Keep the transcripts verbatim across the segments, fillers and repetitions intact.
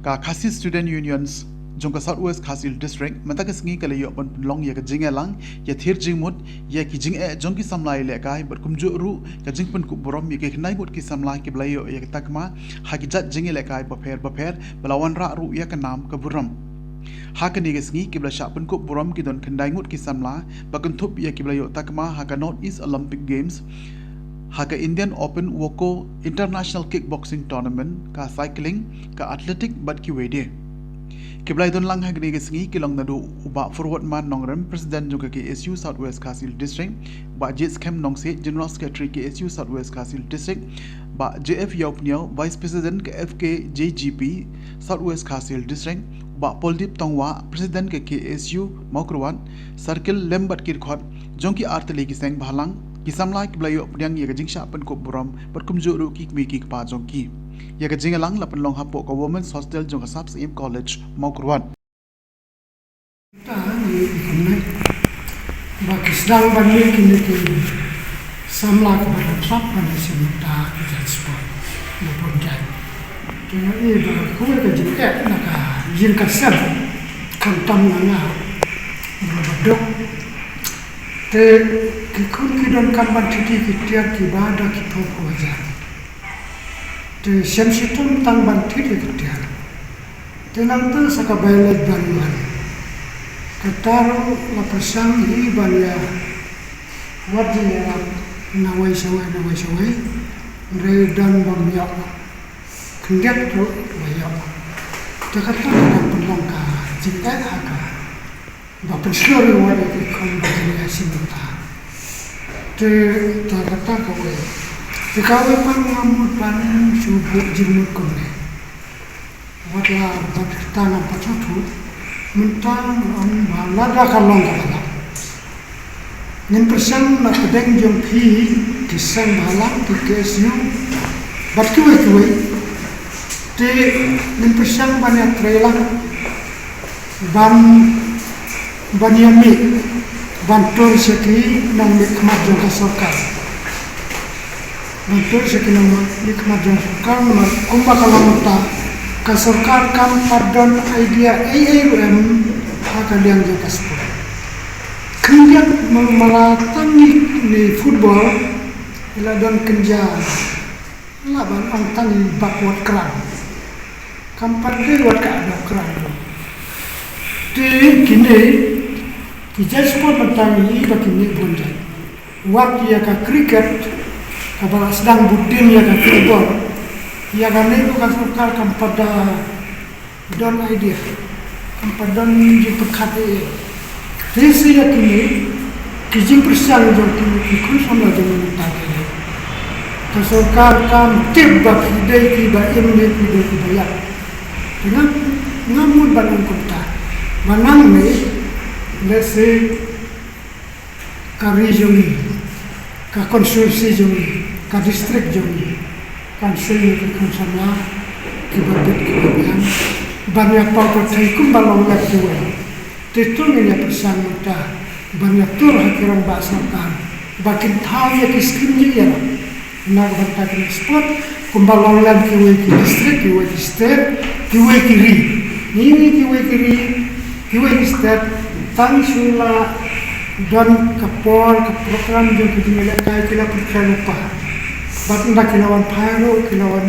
Ka Khasi Student Unions jong ka South West Khasi Hills District mynta ka sngi ka la ïoh ban pynlong ïa ka jingïalang ïathir jingmut ïa ki jingeh jong ki samla ïalehkai bad kumjuh ruh ka jingpynkup burom ïa ki khyndai ngut ki samla kiba la ïoh ïa ka takma ha ki jait jingïalehkai bapher bapher ba la wanrah ruh ïa ka nam ka burom. Ha kane ka sngi kiba la shah pynkup burom ki don khyndai ngut ki samla ba kynthup ïa kiba la ïoh takma ha ka North East Olympic Games, ha ka Indian Open Wokou, International Kickboxing Tournament, ka cycling, ka athletic bad kiwei de. Kiba la ïadon lang ha kane ka sngi ki long naduh u Bah Forwardman Nongrum, President jong ka K S U South West Khasi Hills District, Bah Jitskhem Nongsiej, General Secretary K S U South West Khasi Hills District, Bah J F Ïawpniaw, Vice President ka F K J G P South West Khasi Hills District, Bah Poldip Tongwah, President ka K S U Mawkyrwat Circle, lem bad ki dkhot jong ki artylli ki seng bhalang, ki samla kiba la ïoh pdiang ïa ka jingshah pynkup burom bad kumjuh ruh ki kmie ki kpa jong ki. Ïa ka jingïalang la pynlong hapoh ka Women's Hostel jong ka Sap Syiem College, Mawkyrwat. Ta ni kumne ba ki sdang ban mih kine ki samla kiba dang slap ban ïashem bynta ki jait sport ba bun jait. Te nga i ba kawei ka jingeh na ka ïing ka sem, khamtam na nga ba duk. Te ki khun ki donkam ban thied ïa ki tiar kiba da ki phew phew hajar. Te shem shitom tang ban thied ïa ki tiar. Te nangta sa ka bai leit ban wan. Kata ruh la pyrshang hi ban ïa wad jingïarap nawei shawei nawei shawei. Hynrei don bym ïoh. Khyndiat ruh ba ïoh. Te kata ka dang pynlong ka jingeh ha ka ba pynshlur ïa wad ïa ki khun ba kin ïashem bynta. Te ta kata kawei. Te kawei pat nga mut ban shu buh jingmut kumne. Wat la bad kata ngam pat sngewthuh. Mynta nga ong ba lada ka long kaba lah, ngin pyrshang na pdeng jong phi ki seng bhalang, ki K S U bad kiwei kiwei. Te ngin pyrshang ban ïatrei lang ban ban ïa mih ban tur sha ki nongmihkhmat jong ka sorkar. Ban tur sha ki nongmihkhmat jong ka sorkar namar kumba ka long mynta ka sorkar kam pat don idea ei ei ruh em ha ka liang jong ka sport. Khyndiat ma la tang ïa kine football la don kynja. Lah ban ong tang i backward kran. Kam pat dei wat ka backward kran. Te kine ki jait sport mynta ngi i ba kine bun jait. Wat ïa ka cricket kaba la sdang bud dien ïa ka football. Ïa kane ruh ka sorkar kam pat da don idea. Kam pat don jingpyrkhat ei ei. Te sa ïa kine ki jingpyrshang jong kine ki khun samla jong ngi mynta kine. Ka sorkar kam tip ba phi dei kiba im ne phi dei kiba ïap. Te nga, nga mut ban ong kumta. Ba nangne, let's say, ka ri jong ngi, ka constituency jong ngi, ka district jong ngi, kan shu ïa ki khun samla kiba bit kiba biang ban ïa paw pyrthei kumba long lem kiwei. Te to ngin ïa pyrshang mynta ban ïa tur ha ki rangbah sorkar ba kin thaw ïa ki skim jingïarap na ka bynta ki sport kumba long lem kiwei ki district, kiwei ki state, kiwei ki ri. Ngi ngi kiwei ki ri, kiwei ki state, tang shu la don ka por ka program jong ki jingïalehkai ki la pyntrei lypa. Bad ynda ki la wan phai ruh ki la wan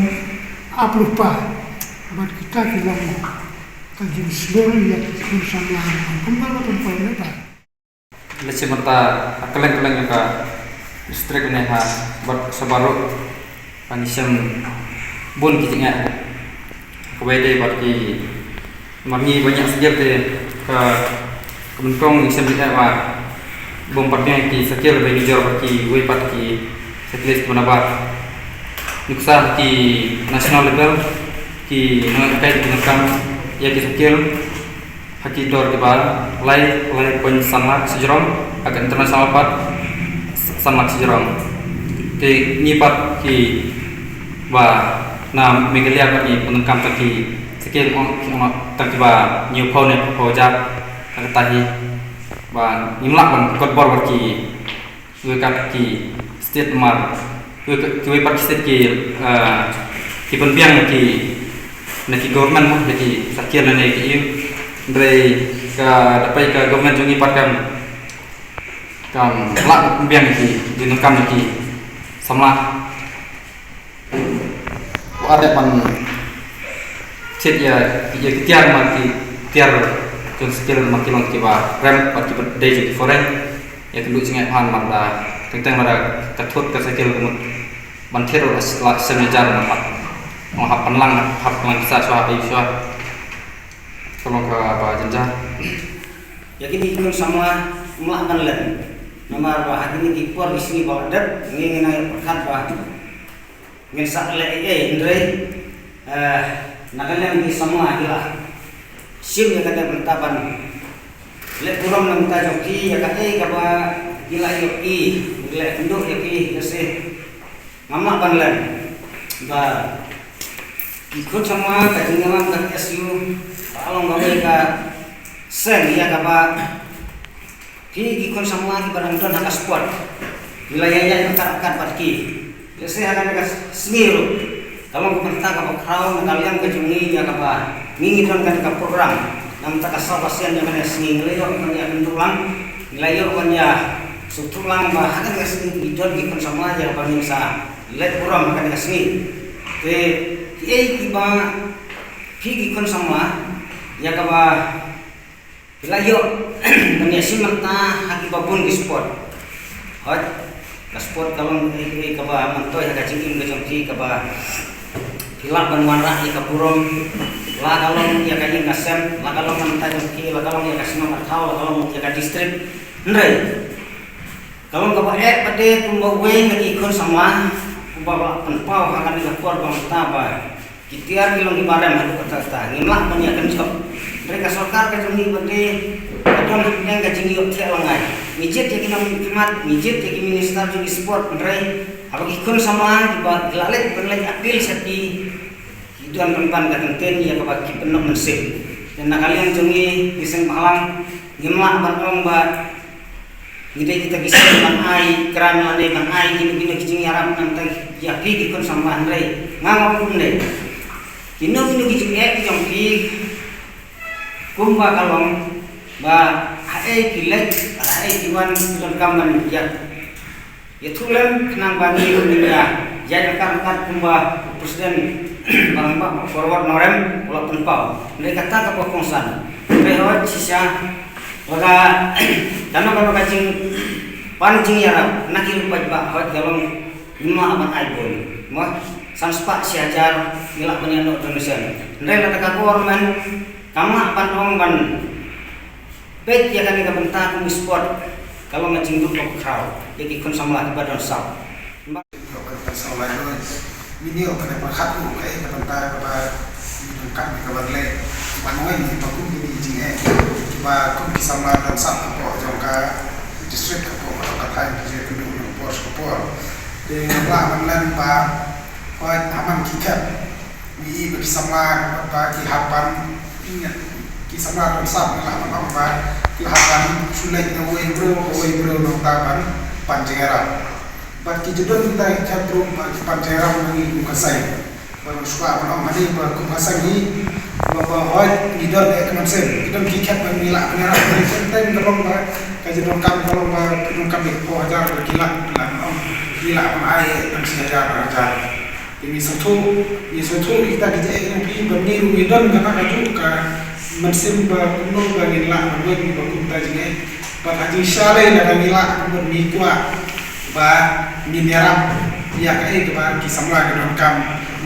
ap lypa. Bad kita ki long ka jingshlur ïa ki khun samla kumba la pyntrei lypa. Lehse mynta ha kylleng kylleng jong ka district ne ha bad sa baroh, ka ngi shem bun ki jingeh. Kawei de bad ki, namar ngi ba ngi ïa sngewthuh te ka, ka nyngkong ngi shem jingeh ba bym pat biang ki cycle ba ngi jor bad kiwei pat ki cyclist ba na bar. Nuksa ki national level ki nongkait ki nongkam ïa ki cycle ha ki dor kiba lai, lai point san lak shajrong, ha ka international pat san lak shajrong. Te ngi pat kiba na Meghalaya pat ngi pyndonkam tang ki cycle, ong ki ong tang kiba hynñiew phew ne phew hajar. Kata hi ba ngim lah ban kot bor bad ki Kiwei pat ki state namar, kiwei, kiwei pat ki state ki, eh, ki pynbiang ki, Na ki government mo, na ki sakhian na ne ki im. Hynrei ka da pei ka government jong ngi pat kam kam lah biang ki jingdonkam na ki samla. Wat ban thied ïa ïa ki tiar ma ki tiar jong skill ma ki long kiba rem bad kiba dei jong ki foreign. Ïa ka luh jingeh phan ma da teng teng ma da ka thut ka skill ka mut ban thied ruh la sem ïa jar ma pat. Ong hap pynlang hap pynlang sa shuwa ei shuwa. Ka long kaba jynjar. Ïa kine ki khun samla ym lah ban len. Namar ba ha kine ki por ki sngi ba la dep ngi ngin ïa pyrkhat ba ngin sa leh ei ei hynrei eh na ka liang ki samla ki la shim ïa kane bynta ban leh burom na bynta jong ki ïa kaei kaba ki la ïohi, leh kynduh ïa ki, ïa se ngam lah ban len ba ki khun samla ka jingïalam ka S U ba long kawei ka seng ïa kaba phi ki khun samla kiba dang don ha ka sport. Ngi la ïaid ïaid ryngkat ryngkat bad ki. Lehse ha kane ka sngi ruh ka long ka bynta kaba khraw na ka liang ka jong ngi ïa kaba ngi ngi don kane ka program. Na bynta ka saw ka sien jong kane ka sngi ngi la ïoh ban ïa kynduh lang, ngi la ïoh ban ïa sngewthuh lang ba ha kane ka sngi ngi don ki khun samla ïa kaba ngin sa leh burom ha kane ka sngi. Te kiei kiba phi ki khun samla ïa kaba phi la ïoh ban ïa shim bynta ha kiba bun ki sport. Hooid, ka sport ka long kaei kaei kaba myntoi ha ka jingim ka jong phi kaba phi lah ban wanrah ïa ka burom, la ka long ïa ka ïing ka sem, la ka long na bynta jong phi, la ka long ïa ka shnong ka thaw, la ka long ïa ka district. Hynrei ka long kaba eh pat de kumba uwei na ki khun samla uba la pynpaw ha kane ka por ba mynta ba ki tiar ki long kiba rem haduh katta katta, ngim lah ban ïa kynjop. Hynrei ka sorkar ka jong ngi pat de ka don hapdeng ka jingïohthiah lyngngai. Ngi jied ïa ki nongmihkhmat, ngi jied ïa ki minister jong ki sport, hynrei haba ki khun samla kiba ki la leit ban leit appeal sha ki, ki don pynban ka kyntien ïa kaba ki pynnoh mynsiem. Te na ka liang jong ngi ki seng bhalang ngim lah ban ong ba ngi dei kita ki seng ban ai grant lane ban ai kino kino ki jingïarap na bynta ïa phi ki khun samla, hynrei nga nga ong kumne. Kino kino ki jingeh ki jong phi kumba ka long ba haei phi leit, haei phi wan, phi donkam ban ïa ïathuh lem khnang ba ngi ruh ngin ïa ïaid ryngkat ryngkat kumba u President ba Rangbah Forward Nongrem u la pynpaw. Hynrei kata kaba kongsan, hynrei hooid shisha lada kano kano ka jingpan jingïarap na ki ruh paidbah hooid ka long ngim lah ban ai bun. Mo, san spah shi hajar ngi lah ban ïa noh donation. Hynrei lada ka government kam lah ban ong ban peit ïa kane ka bynta kum ki sport ka long ka jingduh kaba khraw ïa ki khun samla kiba don saw. Ngi ïoh kane ka pyrkhat ruh kaei ka bynta kaba ngi donkam ïa kaba leh ban weng ïa kiba kum kine ki jingeh kiba kum ki samla don saw hapoh jong ka district hapoh ka thaiñ ki jingkynduh na ka por sha ka por. Te ngam lah ban len ba hooid ha man ki khep ngi ïohi ba ki samla ba ki hap ban, ki samla don saw ngi lah ban ong ba ki hap ban shu leit na uwei u briew uwei u briew nangta ban pan jingïarap. Bad ki ju don kita ki khep ruh ba ki pan jingïarap na ngi kum ka seng. Bad nga sngewkwah ban ong hangne ba kum ka seng hi ba, ba hooid ngi don eh ka mynsiem, ngi don ki khep ba ngi lah pynïarap, hynrei shen teng ka long ba ka jingdonkam ka long ba ki donkam da ki phew hajar, ba ki lah, ki lah ban ong, ki lah ban ai eh tang shi hajar ar hajar. Te ngi sngewthuh, ngi sngewthuh ïa kita ki jingeh jong phi ba ngi ruh ngi don kata kajuh ka mynsiem ba kumno ba ngin lah ban weng ïa ba kumta jingeh. Bad ha jingshisha lei lada ngi lah, kumno ngi kwah ba ngin ïarap ïa kaei kaba ki samla ki donkam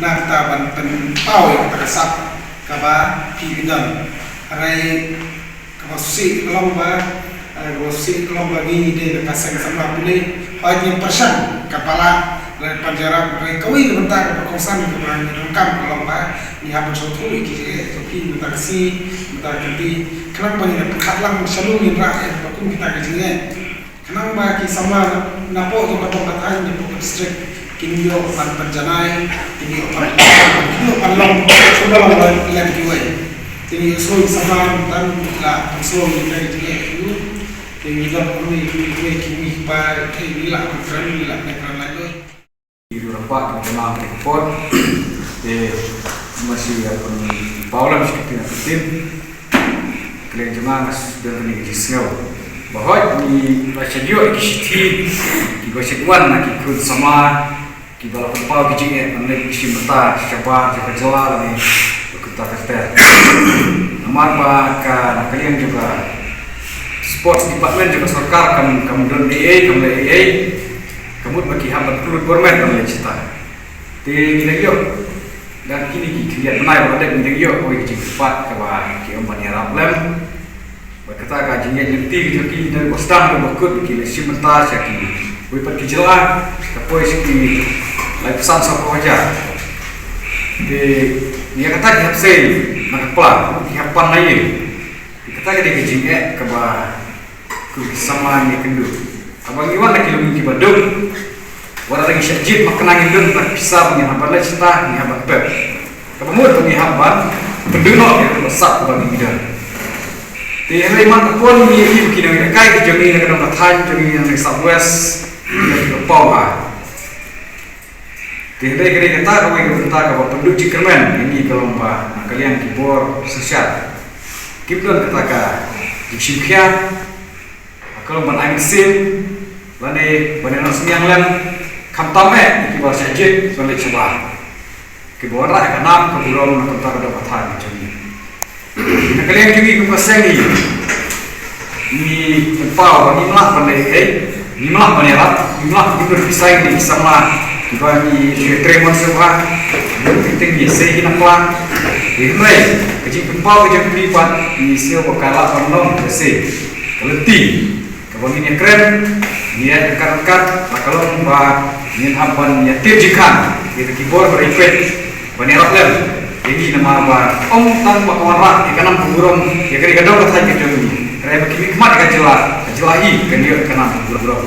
na bynta ban pynpaw ïa kata ka sap kaba phi don. Hynrei kaba shisha ka long ba, eh, kaba shisha ka long ba ngi ngi dei na ka seng samla pule. Hooid ngim pyrshang kaba lah ban pan jingïarap, hynrei kawei ka bynta kaba kongsan kaba ngi donkam ka long ba ngi hap ban sngewthuh ïa ki jingeh jong phi mynta ka sngi mynta ka kynti khnang ba ngin ïa pyrkhat lang shalor ngin rah ïa kaba kum kita ki jingeh. Khnang ba ki samla napoh jong ka dong ka thaiñ napoh ka district kin ïoh ban pynjanai, kin ïoh ban, kin ïoh ban long, kin ïoh ban long lem kiwei. Te ngi ïohsngew ki samla mynta ngi la pynsngew ïa ka jingeh ki. Te ngi don kumne kiwei kiwei kiwei kiba ngi lah ban kren, ngi lah ban kren laitluid. Ki riew rangbah kiba pynlong ka por. Te Masi ïa pynpaw lem shi kyntien, kyntien. Khlem jong nga, nga sdang kane ka jingsngew ba hooid ngi la shah ïoh ki shithi, ki ba shah wan na ki khun samla, ki ba la pynpaw ki jingeh ban leit shim bynta shabar jong ka jylla lane ka kumta ter ter. Namar ba ka, na ka liang jong ka sports department jong ka sorkar kam, kam don ei ei, kam leh ei ei. Ka mut ba ki hap ban pynlut bor met ban leit shata. Te ngi dang ïoh da kine ki khyndiat bnai ba la dep, ngi dang ïoh kawei ka jingkyrpad kaba ki ong ban ïarap lem. Bad kata ka jingïaid lynti ka jong ki, dang ba sdang, dang ba kut, ki leit shim bynta sha kiwei pat ki jylla, ka poi sha ki laiphew san sawphew hajar. Te ïa kata ki hap sei na ka pla, ki hap pan na ïing. Te kata ka dei ka jingeh kaba kum ki samla ngi ïakynduh. Haba ngi wan na ki lum kiba duk, wat la ngi shah jied, ma kane ngi don na ka pisa ba ngi hap ban leit shata, ngi hap ban pep. Kaba mut ba ngi hap ban pynduh noh ïa kaba sah kaba ngi don. Te hynrei man ka pon ngi ïohi ba ki nongïalehkai ki jong ngi na ka dong ka thaiñ jong ngi na ka South West, ngi ïa pynpaw ha. Te hynrei ka dei kata kawei ka bynta kaba pynduh jingkyrmen ïa ngi, ka long ba na ka liang ki bor synshar kim don kata ka jingshim khia, ka long ban ai mynsiem lane ban ïa nang synñiang lem, khamtam eh ïa kiba shah jied ban leit shabar, kiba wanrah ïa ka nam ka burom na ka bynta ka dong ka thaiñ ka jong ngi. Na ka liang jong ngi kum ka seng ngi, ngi pynpaw ba ngim lah ban leh ei ei, ngim lah ban ïarap, ngim lah ban ïoh pisa ïa ki samla kiba ngi ïa trei mon sngewbha, ïoh pynting ïa sei hi na pla. Hynrei ka jingpynpaw ka jong phi pat ngi sngew ba ka lah ban long ka sei, ka lynti kaba ngin ïakren, ngin ïa ryngkat ryngkat, la ka long ba ngin hap ban ïa tied jingkhang ïa ki bor ba dei peit ban ïarap lem ïa ngi, namar ba ym tang ba ka wanrah ïa ka nam ka burom ïa ka ri ka dong ka thaiñ ka jong ngi, hynrei ba ki mihkhmat ka jylla, ka jylla hi kan ïoh ïa ka nam ka burom.